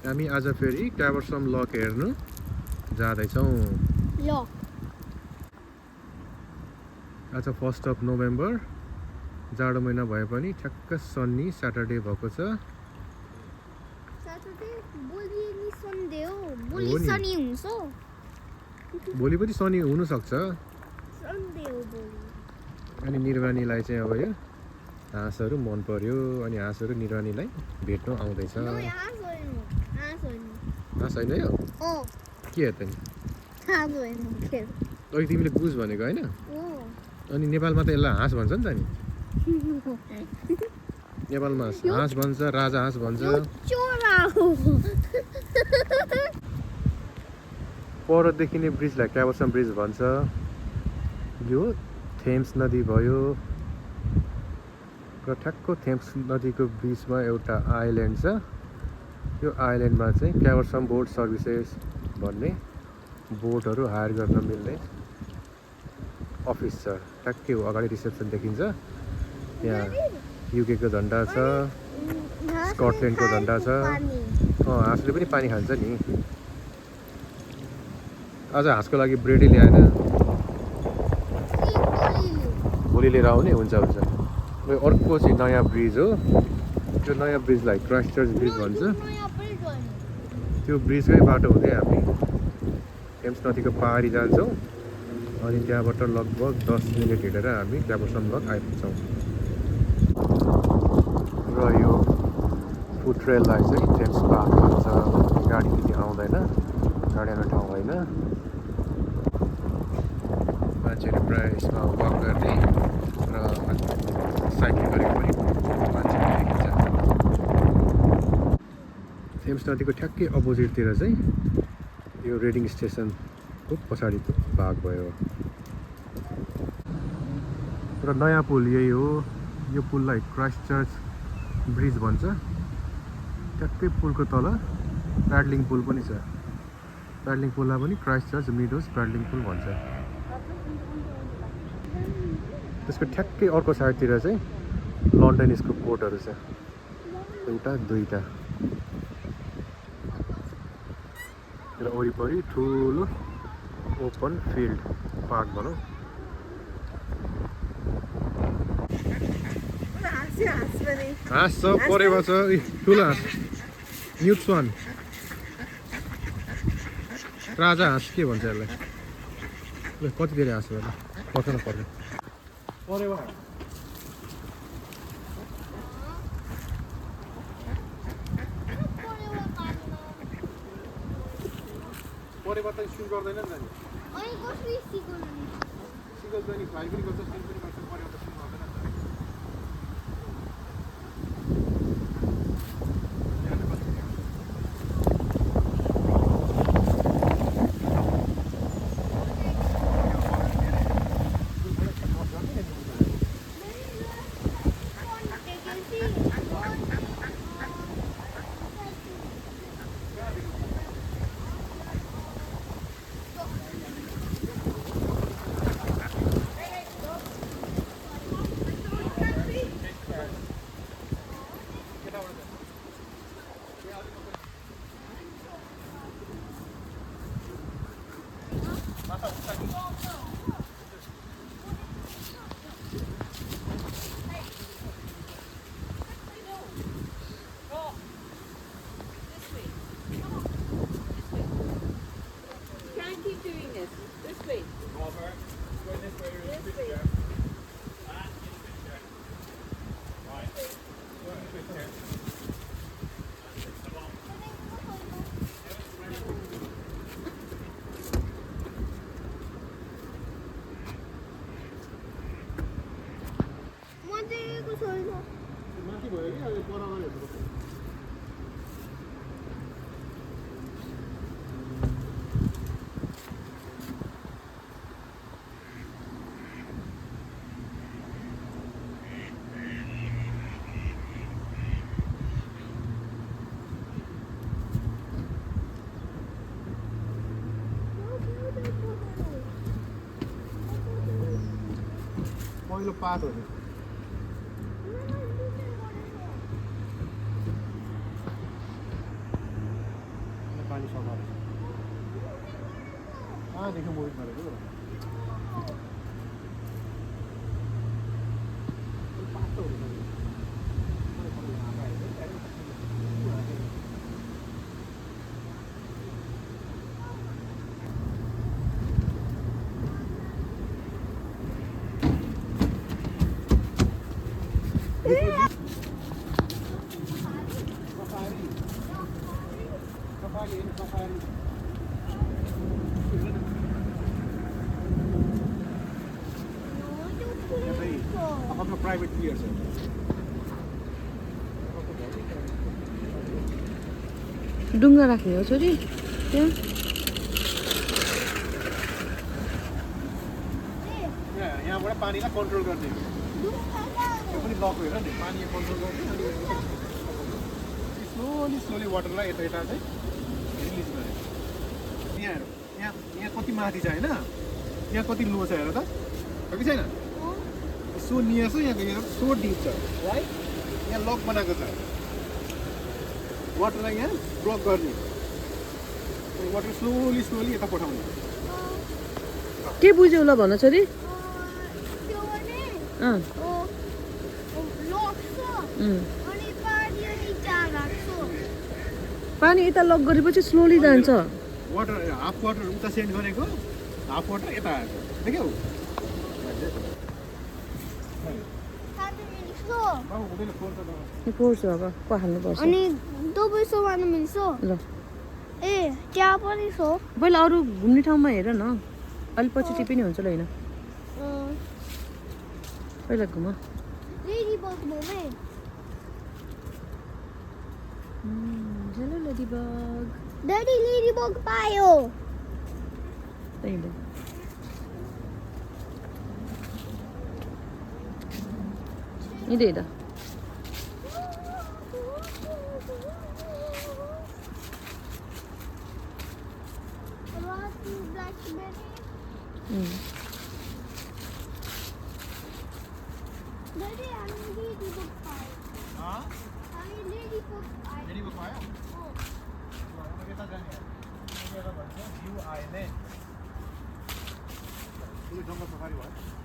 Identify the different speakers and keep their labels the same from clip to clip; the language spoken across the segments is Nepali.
Speaker 1: हामी आज फेरि ट्याबरसम लक हेर्नु जाँदैछौँ। आज 1 नोभेम्बर, जाडो महिना भए पनि ठ्याक्क सन्नी स्याटरडे भएको छ। भोलि पनि शनि हुनसक्छ। अनि निर्वाणीलाई चाहिँ अब यो हाँसहरू मन पर्यो, अनि हाँसहरू निर्वाणीलाई भेट्न आउँदैछ। हाँस होइन यो के त नि? अघि तिमीले बुझ भनेको होइन? अनि नेपालमा त यसलाई हाँस भन्छ नि त नि। नेपालमा हाँस भन्छ, राजा हाँस भन्छ। पर देखिने ब्रिजलाई ट्याबरसम ब्रिज भन्छ। यो थेम्स नदी भयो र ठ्याक्क थेम्स नदीको बिचमा एउटा आइल्यान्ड छ। यो आइल्यान्डमा चाहिँ ट्याबरसम बोट सर्भिसेस भन्ने बोटहरू हायर गर्न मिल्ने अफिस छ। ठ्याक्कै अगाडि रिसेप्सन देखिन्छ। यहाँ युकेको झन्डा छ, स्कटल्यान्डको झन्डा छ। हाँसले पनि पानी खान्छ नि। आज हाँसको लागि ब्रेडै ल्याएन, भोलि लिएर आउने। हुन्छ हुन्छ। अर्को चाहिँ नयाँ ब्रिज हो। त्यो नयाँ ब्रिजलाई क्राइस्टचर्च ब्रिज भन्छ। त्यो ब्रिजकै बाटो हुँदै हामी थेम्स नदीको पारी जान्छौँ। अनि त्यहाँबाट लगभग 10 मिनट हिँडेर हामी ट्याबरसम लक आइपुग्छौँ। र यो फुट ट्रेललाई चाहिँ थेम्स पार्क भन्छ। गाडी त्यति आउँदैन, गाडी आउने ठाउँ होइन। मान्छेहरू प्रायः यसमा वक गर्ने र साइक्लिङ गरेको पनि मान्छेहरू देखिन्छ। थेम्स नदीको ठ्याक्कै अपोजिटतिर चाहिँ यो रेडिङ स्टेसनको पछाडिको भाग भयो। र नयाँ पुल यही हो। यो पुललाई क्राइस्टचर्च ब्रिज भन्छ। ठ्याक्कै पुलको तल प्याडलिङ पुल पनि छ। प्याडलिङ पुललाई पनि क्राइस्टचर्च मिडोज प्याडलिङ पुल भन्छ। त्यसको ठ्याक्कै अर्को साइडतिर चाहिँ लन्डनिसको पोर्टहरू छ, एउटा दुईटा। र वरिपरि ठुलो ओपन फिल्ड पार्क भनौँ। हाँस छ, परेवा छ, ठुलो हाँस, न्युट स्वान, राजा हाँस के भन्छ यसलाई? कति धेरै हाँस होला, पर्छ न पर्छ। परेवा परेवा त स्विम गर्दैन नि त नि। सिकल्छ नि, फ्लाइ पनि गर्छ, स्विम पनि गर्छ। परेवा त स्विम गर्दैन नि त। पहिलो पात हो नि। कहाँदेखि मुभी गरेको आफ्नो प्राइभेट क्लियर छ
Speaker 2: डुङ्गा राख्ने हो छोरी त्यहाँ
Speaker 1: यहाँबाट पानीलाई कन्ट्रोल गर्ने यो पनि लक हेर नि पानी कन्ट्रोल गर्ने अनि स्लोली स्लोली वाटरलाई यता यता चाहिँ रिलिज गर्ने यहाँ हेर यहाँ कति माथि छ होइन यहाँ कति लो छ हेर त हो कि छैन सो नियर छ यहाँ सो डिप छ राइट यहाँ लक बनाएको छ वाटरलाई यहाँ ब्लक गर्ने वाटर स्लोली स्लोली यता पठाउने
Speaker 2: के बुझ्यौ ल भन छोरी पानी यता लक गरेपछि स्लोली जान्छ
Speaker 1: वाटर हाफ वाटर उता सेन्ड गरेको हाफ वाटर यता आएको देख्यौ
Speaker 2: फोर्स अब को हाल्नुपर्छ
Speaker 3: अनि दुवै सोमार्नु मिल्छ
Speaker 2: ल
Speaker 3: ए त्यहाँ पनि छ
Speaker 2: पहिला अरू घुम्ने ठाउँमा हेर न अलि पछि टिपी नै हुन्छ ल होइन पहिला घुम
Speaker 3: लेडी बग मोमे
Speaker 2: hello ladybug
Speaker 3: daddy ladybug पायो
Speaker 2: त्यही हो इधर इधर
Speaker 3: डैडी हामी लेडी बग पायो हामी लेडी बग पायो
Speaker 1: लेडी बग पायो यता जाने यता भन्छ भ्यू आइल्यान्ड यो जङ्गल सफारी भयो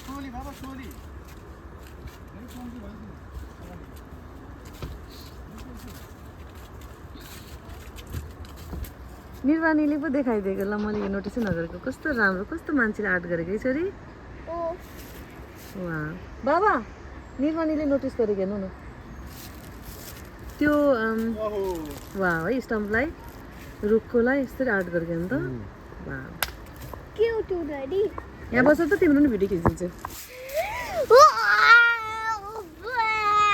Speaker 1: slowly baba slowly very slowly
Speaker 2: निर्वाणीले पो देखाइदिएको ल मैले यो नोटिसै नगरेको कस्तो राम्रो कस्तो मान्छेले आर्ट गरेको है छोरी वा बाबा निर्वाणीले नोटिस गरेको हेर्नु न त्यो वा है स्टम्पलाई रुखकोलाई यसरी आर्ट गरेको नि त वा
Speaker 3: क्युट डैडी
Speaker 2: यहाँ बस त तिम्रो नि भिडियो खिचिदिन्छु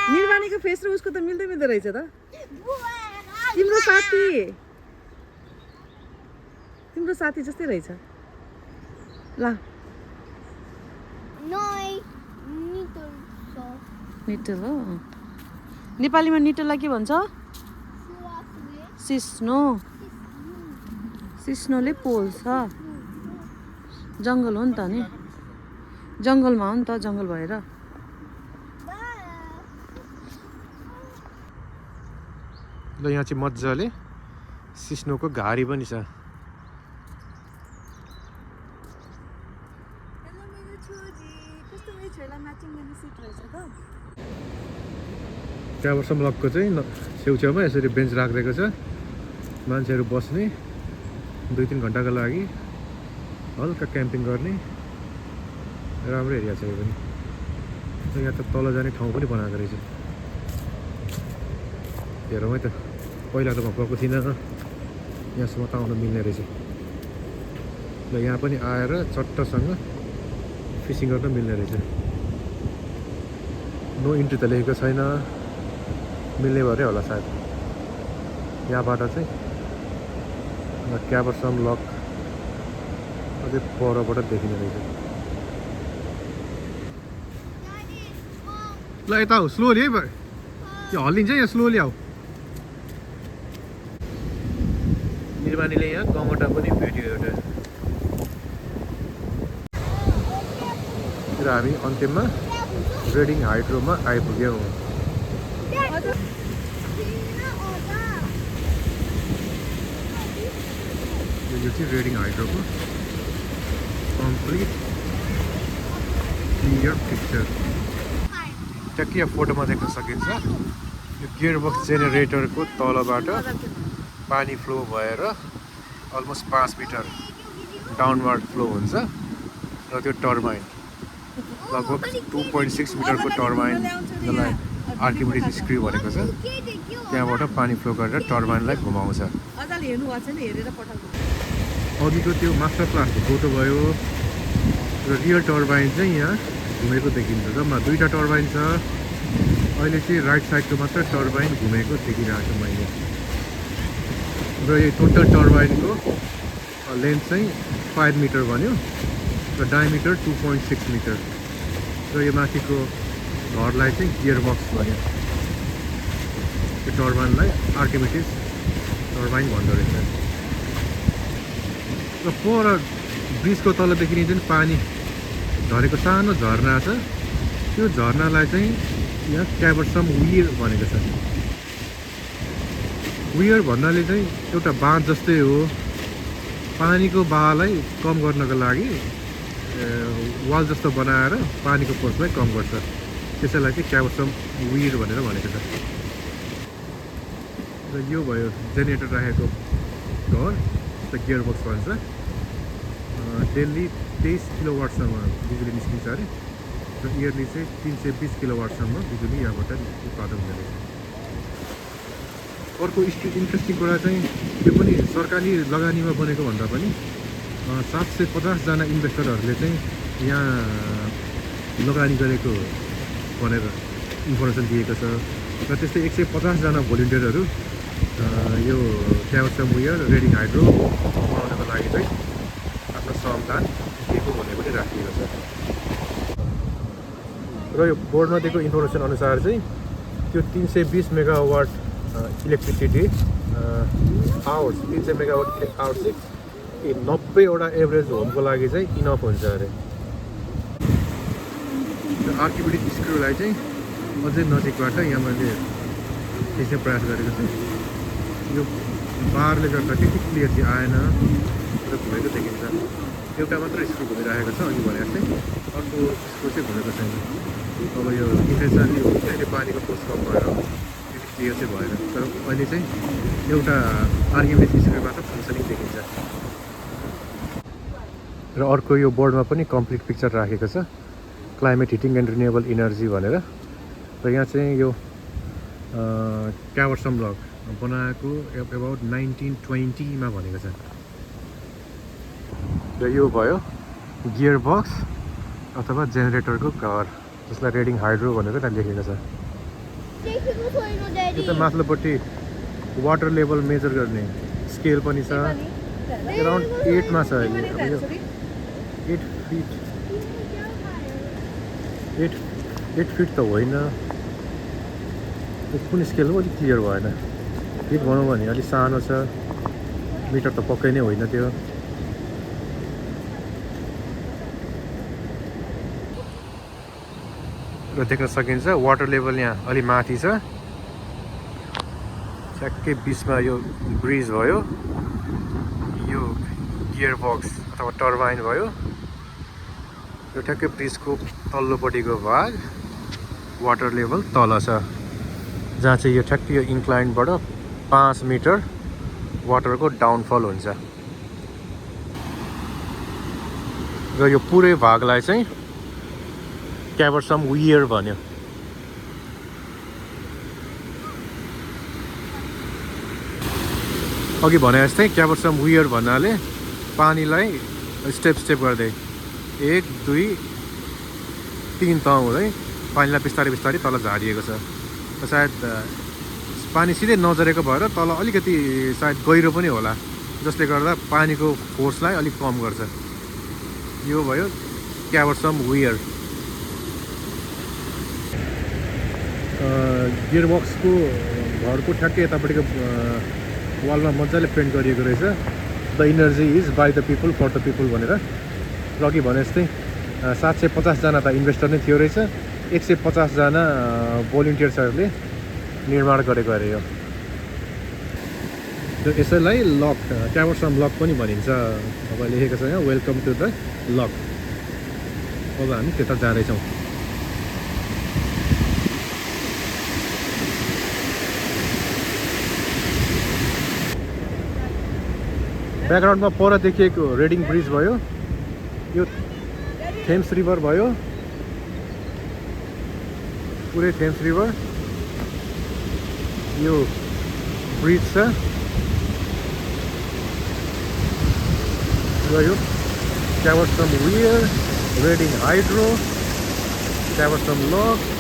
Speaker 2: निर्वाणीको फेस र उसको त मिल्दै मिल्दो रहेछ त तिम्रो साथी जस्तै रहेछ ल निटल हो नेपालीमा निटललाई के भन्छ सिस्नो सिस्नोले पोल्छ जङ्गल हो नि त नि जङ्गलमा हो नि त जङ्गल भएर
Speaker 1: ल यहाँ चाहिँ मजाले सिस्नोको घारी पनि छ ट्राभर्स ब्लकको चाहिँ छेउछेउमा यसरी बेन्च राखिदिएको छ मान्छेहरू बस्ने 2-3 घन्टाको लागि हल्का क्याम्पिङ गर्ने राम्रो एरिया छ यो पनि यहाँ त तल जाने ठाउँ पनि बनाएको रहेछ हेरौँ है त पहिला त म गएको थिइनँ यहाँसम्म त आउन मिल्ने रहेछ ल यहाँ पनि आएर चट्टसँग फिसिङ गर्न मिल्ने रहेछ नो इन्ट्री त लेखेको छैन मिल्ने भएरै होला सायद यहाँबाट चाहिँ क्याबरसम लक अझै परबाट देखिने रहेछ ल यता आऊ स्लोली है यो हल्लिन्छ यहाँ स्लोली आऊ निर्वाणीले यहाँ गमटा पनि भेट्यो एउटा र हामी अन्त्यमा रेडिङ हाइड्रोमा आइपुग्यौँ यो चाहिँ रेडिङ हाइड्रोको कम्प्लिट क्लियर पिक्चर ट्याक्कै फोटोमा देख्न सकिन्छ। यो गियरबक्स जेनेरेटरको तलबाट पानी फ्लो भएर अलमोस्ट 5 मिटर डाउनवार्ड फ्लो हुन्छ र त्यो टर्बाइन लगभग 2.6 मिटरको टर्बाइन जसलाई आर्किमिडिज स्क्रू भनेको छ त्यहाँबाट पानी फ्लो गरेर टर्बाइनलाई घुमाउँछ। अघिको त्यो मास्टर क्लासको फोटो भयो र रियल टर्बाइन चाहिँ यहाँ घुमेको देखिन्छ। जम्मा 2टा टर्बाइन छ। अहिले चाहिँ राइट साइडको मात्र टर्बाइन घुमेको देखिरहेको छु मैले र यो टोटल टर्बाइनको लेन्थ चाहिँ 5 मिटर भन्यो र डायमिटर 2.6 मिटर र यो माथिको घरलाई चाहिँ गियरबक्स भन्यो। त्यो टर्बाइनलाई आर्किमिडिज टर्बाइन भन्दो रहेछ र पर ब्रिजको तलदेखि जुन पानी झरेको सानो झरना छ त्यो झरनालाई चाहिँ यहाँ क्याबर्सम वियर भनेको छ। वियर भन्नाले चाहिँ एउटा बाँध जस्तै हो। पानीको बहावलाई कम गर्नको लागि वाल जस्तो बनाएर पानीको फोर्सलाई कम गर्छ। त्यसैलाई चाहिँ क्याबर्सम वियर भनेर भनेको छ। र यो भयो जेनेरेटर राखेको घर गियरबक्स भन्छ। डेली 23 किलोवाटसम्म बिजुली निस्किन्छ अरे र इयरली चाहिँ 320 किलोवाटसम्म बिजुली यहाँबाट उत्पादन हुँदो रहेछ। अर्को इन्ट्रेस्टिङ कुरा चाहिँ त्यो पनि सरकारी लगानीमा बनेको भन्दा पनि 750 जना इन्भेस्टरहरूले चाहिँ यहाँ लगानी गरेको भनेर इन्फर्मेसन दिएको छ र त्यस्तै 150 जना भोलिन्टियरहरू यो क्याबर्सम वियर रेडिङ हाइड्रो बनाउनको लागि चाहिँ आफ्नो श्रमदान दिएको भन्ने पनि राखिएको छ। र यो बोर्डमा दिएको इन्फर्मेसन अनुसार चाहिँ त्यो 320 megawatt electricity hours 300 megawatt hours चाहिँ 90वटा एभरेज होमको लागि चाहिँ इनफ हुन्छ अरे। र आर्किमिडिज स्क्रूलाई चाहिँ अझै नजिकबाट यहाँ मैले खिच्ने प्रयास गरेको छु। यो बारले गर्दा त्यति क्लियर चाहिँ आएन र घुमेको देखिन्छ। एउटा मात्र स्क्रू घुमिरहेको छ अघि भने जस्तै, अर्को स्क्रू चाहिँ घुमेको छैन। अब यो इन्टेन्सनली हो कि अहिले पानीको फोर्स कम भएर त्यति क्लियर चाहिँ भएन। तर अहिले चाहिँ एउटा आर्किमिडिज स्क्रू मात्र फङ्सनिङ देखिन्छ। र अर्को यो बोर्डमा पनि कम्प्लिट पिक्चर राखेको छ climate heating and renewable energy भनेर। र यहाँ चाहिँ यो क्याबर्सम ब्लक बनाएको एबाउट 1920 भनेको छ। र यो भयो गियरबक्स अथवा जेनेरेटरको घर जसलाई रेडिङ हाइड्रो भनेर त्यहाँ लेखेको छ। यो त माथिल्लोपट्टि वाटर लेभल मेजर गर्ने स्केल पनि छ। अराउन्ड 8 मा छ अहिले। अब यो 8 फिट त होइन, कुन स्केल हो अलिक क्लियर भएन। फिट भनौँ भने अलिक सानो छ, मिटर त पक्कै नै होइन त्यो। र देख्न सकिन्छ वाटर लेभल यहाँ अलि माथि छ। ठ्याक्कै बिचमा यो ब्रिज भयो, यो गियरबक्स अथवा टर्बाइन भयो। यो ठ्याक्कै ब्रिजको तल्लोपट्टिको भाग वाटर लेभल तल छ, जहाँ चाहिँ यो ठ्याक्कै यो इन्क्लाइनबाट 5 मिटर वाटरको डाउनफल हुन्छ। र यो पुरै भागलाई चाहिँ क्याबर्सम वियर भन्यो। अघि भने जस्तै क्याबर्सम वियर भन्नाले पानीलाई स्टेप गर्दै 1 2 3 तह हुँदै पानीलाई बिस्तारै बिस्तारै तल झारिएको छ। सायद पानी सिधै नझरेको भएर तल अलिकति सायद गहिरो पनि होला, जसले गर्दा पानीको फोर्सलाई अलिक कम गर्छ। यो भयो क्याबर्सम वियर। गियरबक्सको घरको ठ्याक्कै यतापट्टिको वालमा मजाले पेन्ट गरिएको रहेछ, the energy is by the people for the people भनेर। र अघि भने जस्तै 750 जना त इन्भेस्टर नै थियो रहेछ। 150 जना भोलिन्टियर्सहरूले निर्माण गरेको अरे यो यसैलाई लक क्यावर्सम लक पनि भनिन्छ अब लेखेको छ यहाँ वेलकम टु द लक अब हामी त्यता जाँदैछौँ ब्याकग्राउन्डमा पर देखिएको रेडिङ ब्रिज भयो यो थेम्स रिभर भयो पुरै थेम्स रिभर यो ब्रिज छ र यो क्यावर्सम वेयर रेडिङ हाइड्रो क्यावर्सम लक